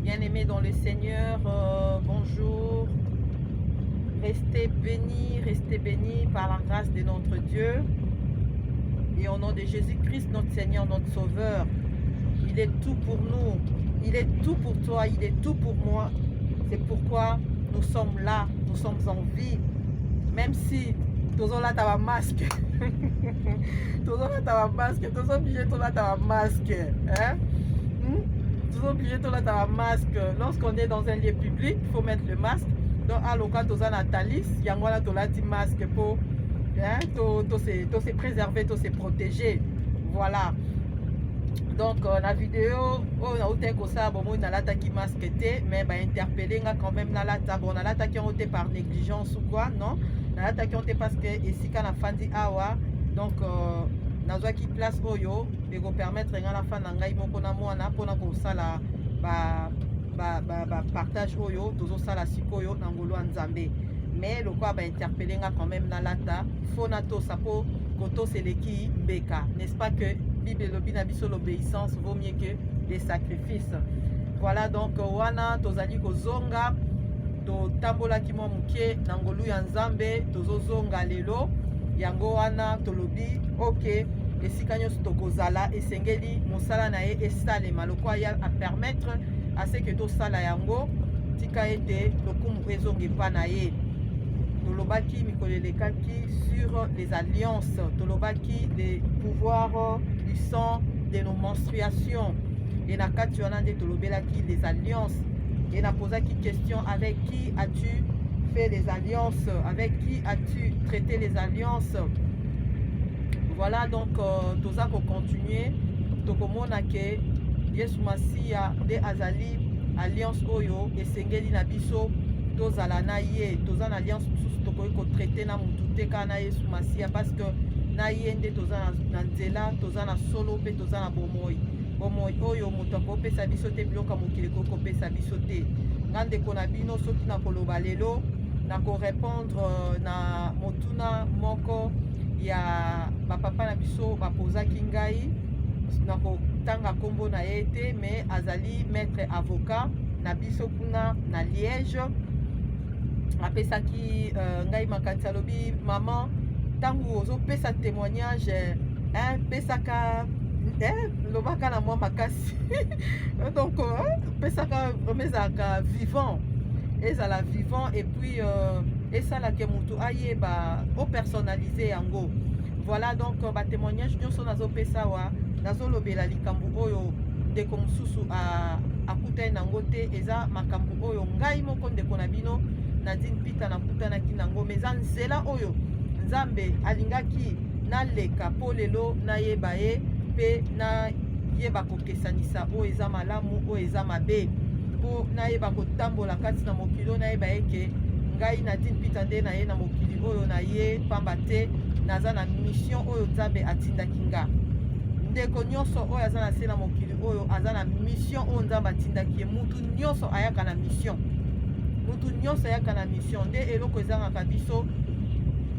Bien-aimés dans le Seigneur, bonjour. Restez bénis par la grâce de notre Dieu. Et au nom de Jésus-Christ, notre Seigneur, notre Sauveur, il est tout pour nous. Il est tout pour toi, il est tout pour moi. C'est pourquoi nous sommes là, nous sommes en vie. Même si tozolata ba masque, tozolata ba masque, toza obligé tolata ba masque, hein? Toza obligé tolata ba masque. Lorsqu'on est dans un lieu public, il faut mettre le masque. Donc aloka toza na talis, yango wana tolati masque po, hein, to se préserver, to se protéger. Voilà. Donc na vidéo oyo nautaki kosala, bomoi nalataki masque te, mais bainterpeller nga quand même nalata. Bon, nalataki yango te par négligence ou quoi, non, nalataki yango te parce que esika nafandi awa, donc nazwaki place oyo ekopermettre nga nafanda ngai moko na mwana mpona kosala bapartage oyo tozosala sikoyo na ngolu ya Nzambe. Mais lokola bainterpeller nga quand même nalata, faut natosa, mpo kotosa eleki mbeka, n'est-ce pas que Bible elobi na biso: l'obéissance vaut mieux que les sacrifices? Voilà. Donc wana tozali kozonga, totambolaki mwa moke na ngolu ya Nzambe, tozozonga lelo. Yango wana tolobi ok, esika nyonso tokozala, esengeli mosala na ye esalema. Lokola ya apermettre à ce que tosala yango, tika ete lokumu ezonga epa na ye. Tolobaki mikolo elekaki sur les alliances, tolobaki les pouvoirs du sang de nos menstruations, e na kati wana nde tolobelaki les alliances e napozaki question: avec qui as-tu fait les alliances? Avec qui as-tu traité les alliances? Voilà. Donc toza kocontinue, tokomona ke Yesu Masiya nde azali alliance oyo esengeli na biso tozala na ye. Toza na alliance mosusu tokoki kotraiter na motu te, kaka na Yesu Masiya, parce que na ye nde toza na nzela, toza na solo mpe toza na bomoi. Bomoi oyo moto akopesa biso te, biloko ya mokili ekoki kopesa biso te. Nga ndeko na bino, soki nakoloba lelo, nakorépondre na motuna moko ya bapapa na biso bapozaki ngai. Nakotanga nkombo na ye te, mais azali maître avocat na biso kuna na Liège. Apesaki ngai makanisi, alobi: "Mama, ntango ozopesa témoignage, hein, pesaka, hein, lobaka na mwa makasi." Donc pesaka vraiment, ezalaka vivant, ezala vivant, et puis esalaka motu ayeba opersonnaliser yango. Voilà. Donc batémoignage nyonso nazopesa awa, nazolobela likambo oyo ndeko mosusu akutani nango te. Eza makambo oyo ngai moko, ndeko na bino Nadine Pita, nakutanaki nango, mais eza nzela oyo Nzambe alingaki naleka mpo lelo nayeba ye mpe nayeba kokesanisa oyo eza malamu, oyo eza mabe, mpo nayeba kotambola kati na mokili oyo. Nayeba eke ngai Nadine Pita nde na ye na mokili oyo na ye pamba te, naza na mission oyo Nzambe atindaki nga. Ndeko nyonso oyo aza na se na mokili oyo aza na mission oyo Nzambe atindaki ye. Mutu nyonso ayaka na mission, mutu nyonso ayaka na mission. Nde eloko ezangaka biso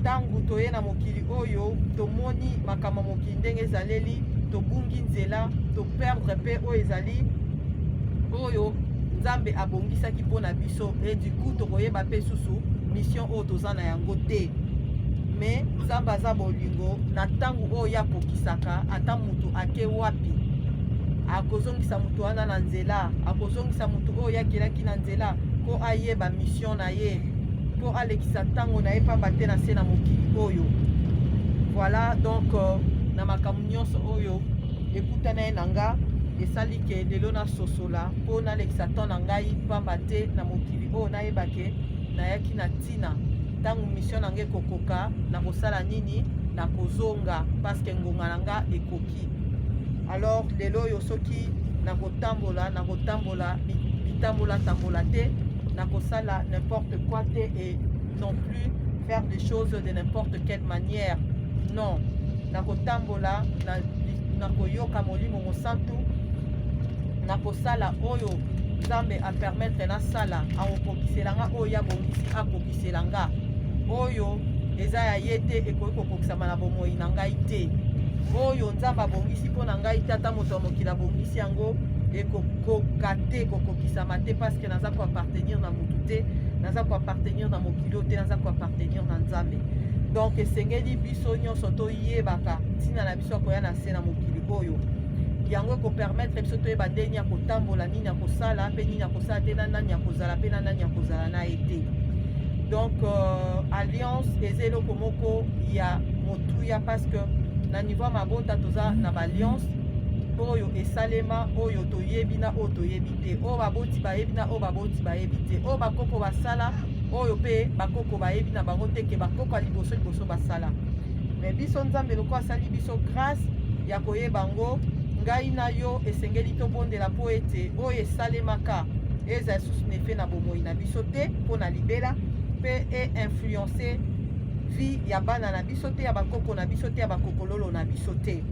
ntango toye na mokili oyo, tomoni makambo ya mokili ndenge ezaleli, tobungi nzela, toperdre mpe oyo ezali oyo Nzambe abongisaki mpo na biso. Et du coup tokoyeba mpe susu mission oyo toza na yango te. Mais Nzambe aza bolingo. Na ntango oyo akokisaka, ata motu ake wapi, akozongisa motu wana na nzela, akozongisa motu oyo akelaki na nzela mpo ayeba mission na ye, mpo alekisa ntango na ye pamba te na se na mokili oyo. Voilà. Donc na makambo nyonso oyo ekutana ye na nga, esali ke lelo nasosola mpo nalekisa temps na ngai pamba te na mokili oyo. Nayeba ke nayaki na ntina. Ntango mission na ngai ekokoka, nakosala nini? Nakozonga, parce que ngonga na nga ekoki. Alors lelo oyo, soki nakotambola, nakotambola bitambola tambola te, nakosala n'importe quoi te, et non plus faire des choses de n'importe quelle manière, non. Nakotambola nakoyoka Molimo Mosantu, nakosala oyo Nzambe apermettre nasala. Akokokisela nga oyo abongisi akokisela nga. Oyo eza ya ye te ekoki kokokisama na bomoi na ngai te. Oyo Nzambe abongisi mpo na ngai te, ata moto ya mokili abongisi yango, Ekokoka te, ekokokisama te, parce que naza koappartenir na motu te, naza koappartenir na mokili oyo te, naza koappartenir na Nzambe. Donc esengeli biso nyonso toyebaka ntina na biso ya koya na se na mokili oyo. Yango ekopermettre biso toyeba ndenge ya kotambola, nini ya kosala mpe nini ya kosala te, na nani ya kozala mpe na nani ya kozala na ye te. Donc alliance eza eloko moko ya motuya, parce que na niveau ya mabota toza na baalliance oyo esalema, oyo toyebi na oyo toyebi te, oyo baboti bayebi na oyo baboti bayebi te, oyo bakoko basala, oyo mpe bakoko bayebi na bango te ke bakoko ya liboso liboso basala. Mais biso, Nzambe lokola asali biso grâce ya koyeba yango, ngai na yo esengeli tobondela mpo ete oyo esalemaka eza lisusu na effet na bomoi na biso te mpo na libela, mpe einfluence vie ya bana na biso te, ya bakoko na biso te, ya bakokololo na biso te.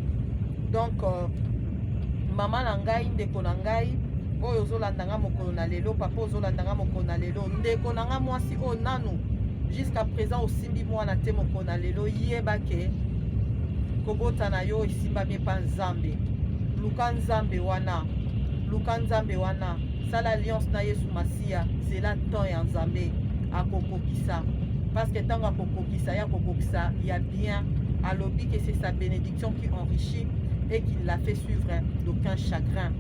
Donc mama na ngai, ndeko na ngai oyo ozolanda nga mokolo na lelo, papa ozolanda nga mokolo na lelo, ndeko na nga mwasi oyo nanu jusqu'à présent osimbi mwana te, mokolo na lelo yeba ke kobota na yo esimbami epa Nzambe. Luka Nzambe wana, luka Nzambe wana, sala alliance na Yesu Masiya, zela temps ya Nzambe, akokokisa, parce que ntango akokokisa, ye akokokisa ya bien. Alobi que c'est sa bénédiction qui enrichit et qu'il l'a fait suivre d'aucun chagrin.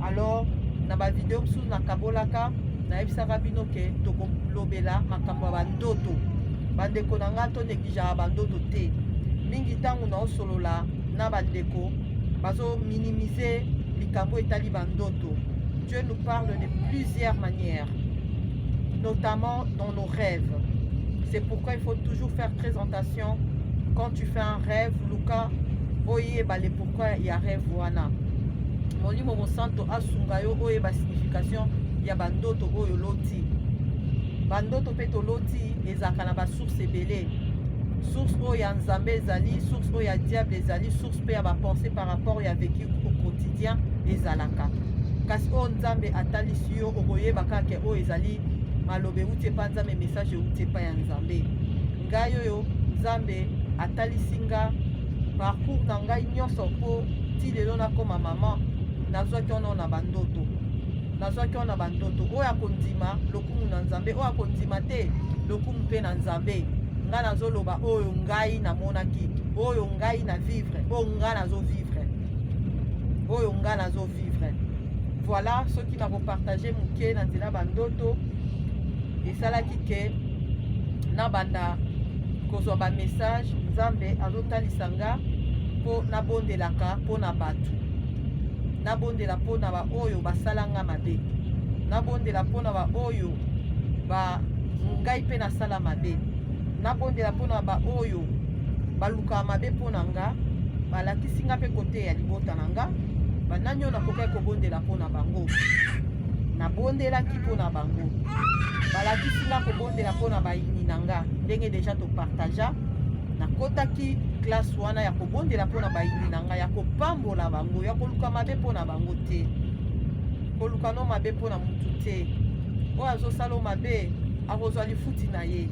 Alors na bavideo mosusu nakabolaka, nayebisaka bino ke tokolobela makambo ya bandoto. Bandeko na nga, tonégligeaka bandoto te. Mingi ntango naosolola na bandeko, bazominimize likambo etali bandoto. Dieu nous parle de plusieurs manières, notamment dans nos rêves. C'est pourquoi il faut toujours faire très attention quand tu fais un rêve. Luka oyeba le pourquoi ya rêve wana. Molimo Mosanto asunga yo oyeba signification ya bandoto oyo oloti. Bandoto mpe toloti ezalaka na basource ebele. Source oyo ya Nzambe ezali, source oyo ya diable ezali, source mpe ya bapensée par rapport ya vécu au quotidien ezalaka. Kasi oyo Nzambe atalisi yo, okoyeba kaka oyo ezali maloba euti epa Nzambe, message euti epai ya Nzambe. Ngai oyo Nzambe atalisi nga parcours na ngai nyonso mpo ti lelo nakóma mama, nazwaki wana na bandoto, nazwaki wana bandoto. Oyo akondima, lokumu na Nzambe. Oyo akondima te, lokumu mpe na Nzambe. Ngai nazoloba oyo ngai namonaki, oyo ngai na vivre, oyo ngai nazovivre, oyo ngai nazovivre. Voilà, soki nakopartage moke na nzela bandoto, esalaki ke nabanda kozwa bamessage. Nzambe azotalisa nga mpo nabondelaka mpo na bato, nabondela mpo na baoyo basalanga mabe, nabondela mpo na baoyo ba ngai mpe nasala mabe, nabondela mpo na baoyo balukaka mabe mpo na nga. Balakisi nga mpe kote ya libota na nga, banani oyo nakokaki kobondela mpo na bango. Nabondelaki mpo na bango. Balakisi nga kobondela mpo na bayini na nga. Ndenge déjà topartagea, nakotaki classe wana ya kobondela mpo na bayini na ngai, ya kopambola bango, ya koluka mabe mpo na bango te. Koluka no mabe mpo na mutu te. Oyo azosala mabe akozwa lifuti na ye.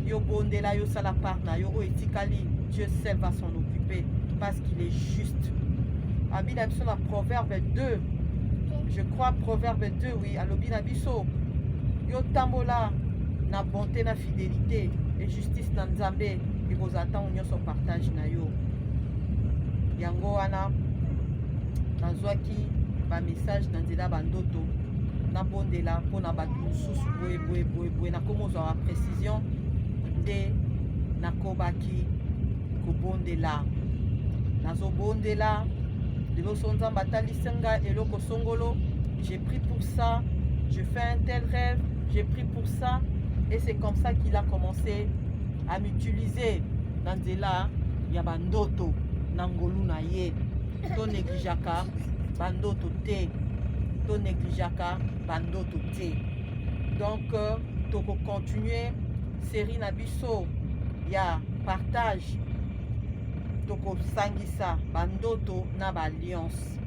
Yo bondela, yosala part na yo, oyo etikali, Dieu seul va s'en occuper parce qu'il est juste. Abi na biso na Proverbe 2, je crois, Proverbe 2, oui, alobi na biso: yo tambola na bonté, na fidélité et justice na Nzambe, ekozala ntango nyonso partage na yo. Yango wana nazwaki bamessage na nzela bandoto, nabondela mpona bato mosusu boye boye boye boye. Nakomi ozwaka précision nde nakobaki kobondela. Nazobondela lelo, so Nzambe atalisi nga eloko songolo, j'ai pris pour ça, je fais un tel rêve, j'ai pris pour ça, et c'est comme ça qu'il a commencé à m'utiliser na nzela ya bandoto, na ngolu na ye. Tonégligeaka bandoto te, tonégligeaka bandoto te. Donc tokocontinue série na biso ya partage. Tokosangisa bandoto na baalliance,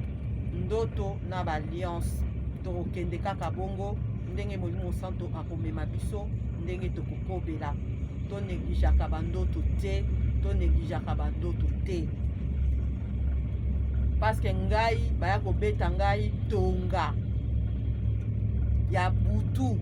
ndoto na baalliance. Tokokende kaka bongo ndenge Molimo Santo akomema biso, ndenge tokokobela. Tonégligeaka bandoto te, tonégligeaka bandoto te. Parce que ngai baya kobeta ngai tonga ya butu,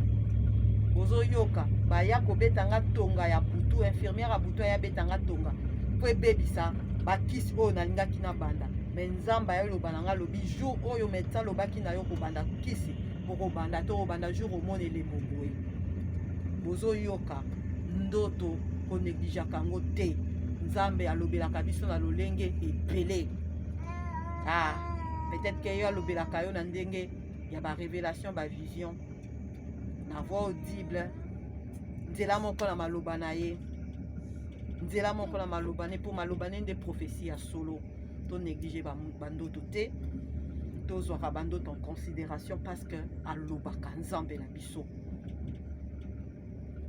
bozoyoka, baya kobeta nga tonga ya butu, infirmière ya butu aya beta nga tonga mpo ebebisa bakisi oyo nalingaki nabanda. Mais Nzambe ayoloba na nga, alobi: "Jour oyo médecin alobaki na yo kobanda kisi, okobanda to okobanda jour omona elembo boye." Bozoyoka, ndoto konégligeaka yango te. Nzambe alobelaka biso na lolenge ebele. Ah, peut-être que yo alobelaka yo na ndenge ya barévélation, bavision, na voix audible, nzela moko na maloba na ye, nzela moko na maloba ne, mpo maloba ne nde prophétie ya solo. Tonéglige bandoto te, tozwaka bandoto en considération parce que alobaka Nzambe na biso.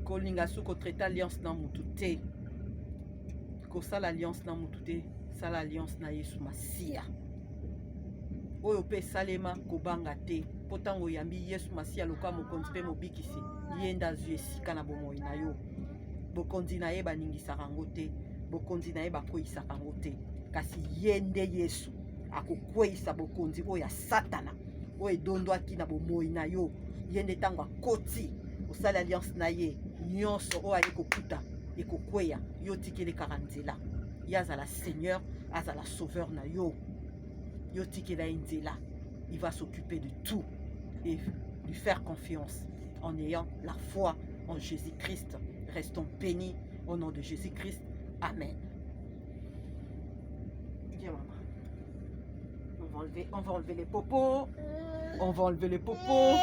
Kolinga soki kotraiter alliance na mutu te, kosala alliance na mutu te, sala alliance na Yesu Masiya. Oyo mpe esalema, kobanga te, mpo ntango oyambi Yesu Masiya lokola mokonzi mpe mobikisi, ye nde azwi esika na bomoi na yo. Bokonzi na ye baningisaka yango te, bokonzi na ye bakweyisaka yango te, kasi ye nde Yesu akokweyisa bokonzi oyo ya Satana oyo edondwaki na bomoi na yo. Ye nde ntango akoti, osali alliance na ye, nyonso oyo aye kokuta ekokweya. Yo tikeli kaka nzela ye azala Seigneur, azala Sauveur na yo. Yo tikela ye nzela, il va s'occuper de tout et lui faire confiance en ayant la foi en Jésus-Christ. Restons bénis au nom de Jésus-Christ. Amen. Viens, maman. On va enlever les popos. On va enlever les popos.